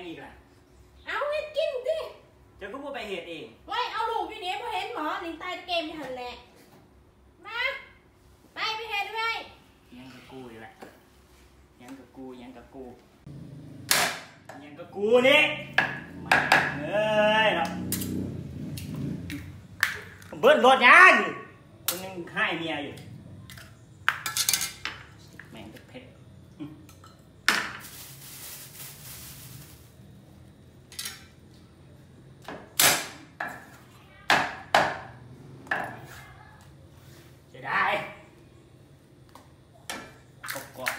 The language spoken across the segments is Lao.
ອີກລະ ເອົາເຮັດກິນຕິ ເຈົ້າຄືບໍ່ໄປເຮັດເອງ? ໂອ້ຍ ເອົາລູກຢູ່ນີ້ບໍ່ເຫັນບໍ ຫຼິ້ນຕາຍແຕ່ເກມຢູ່ຫັ້ນແຫຼະ ມາ ໄປ ໄປເຮັດເອື້ອຍ. ຫຍັງກະກູອີກລະ ຫຍັງກະກູ ຫຍັງກະກູ ຫຍັງກະກູນີ້ ມາເອີຍເນາະ ເບິດລົດຫຍັງ ຄົນຍັງຮ້າຍເມຍຢູ່ ແມ່ງເຜັດ. ເສຍດາຍ ກອບ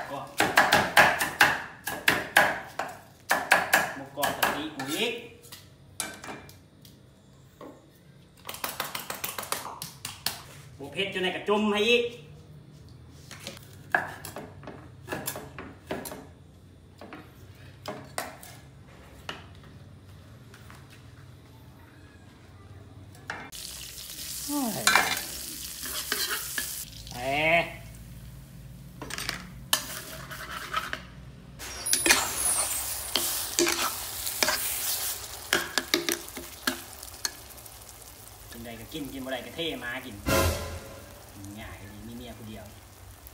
ໆ ກອບໆ ບໍ່ກອບກະຕີກູອີກ. ບໍ່ເຜັດຈັ່ງໃດກະຈົ່ມໃຫ້ອີກ. ໂອ້ຍ ເອີ ກິນໄດ້ກະກິນ ກິນບໍ່ໄດ້ກະເທໝາກິນ ງ່າຍອີ່ຫຼີ ມີເມຍຜູ້ດຽວ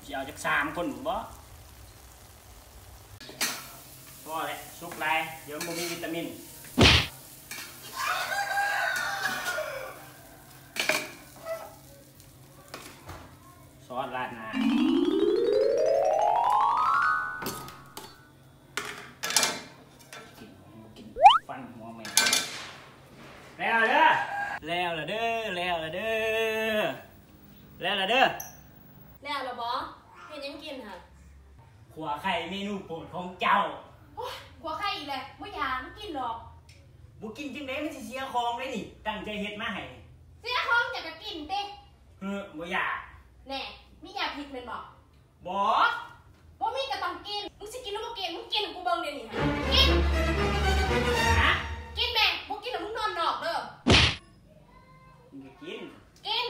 ຊິເອົາຈັກສາມຄົນບໍ່? ພໍແຫຼະ ສຸກຫຼາຍ ດຽວມັນບໍ່ມີວິຕາມິນ. ຊອດລາດໜ້າ ກິນ ກິນ ຟັນຫົວແມ່ງ. ແລ້ວລະເດີ ແລ້ວລະເດີ ແລ້ວລະເດີ ແລ້ວລະເດີ. ແລ້ວລະບໍ? ເຮັດຫຍັງກິນຫັ້ນ? ຂົ້ວໄຂ່ ເມນູໂປດຂອງເຈົ້າ. ໂອ້ຍ ຂົ້ວໄຂ່ອີກແລ້ວ ບໍ່ຢາກ ບໍ່ກິນດອກ. ບໍ່ກິນຈັ່ງໃດ ມັນຊິເສຍຂອງເດ້ນີ້ ຕັ້ງໃຈເຮັດມາໃຫ້. ເສຍຂອງ ເຈົ້າກະກິນຕິ. ເຮີ ບໍ່ຢາກ. ແນ່ ມີຢາພິດແມ່ນບໍ່? ບໍ່ ບໍ່ມີກະຕ້ອງກິນ. ມຶງຊິກິນຫຼືບໍ່ກິນ? ມຶງກິນໃຫ້ກູເບິ່ງດຽວນີ້ ກິນ. ຫາ? ກິນແມ່ ບໍ່ກິນລະມຶງນອນນອກເດີ. ກິນກະກິນ. ກິນ.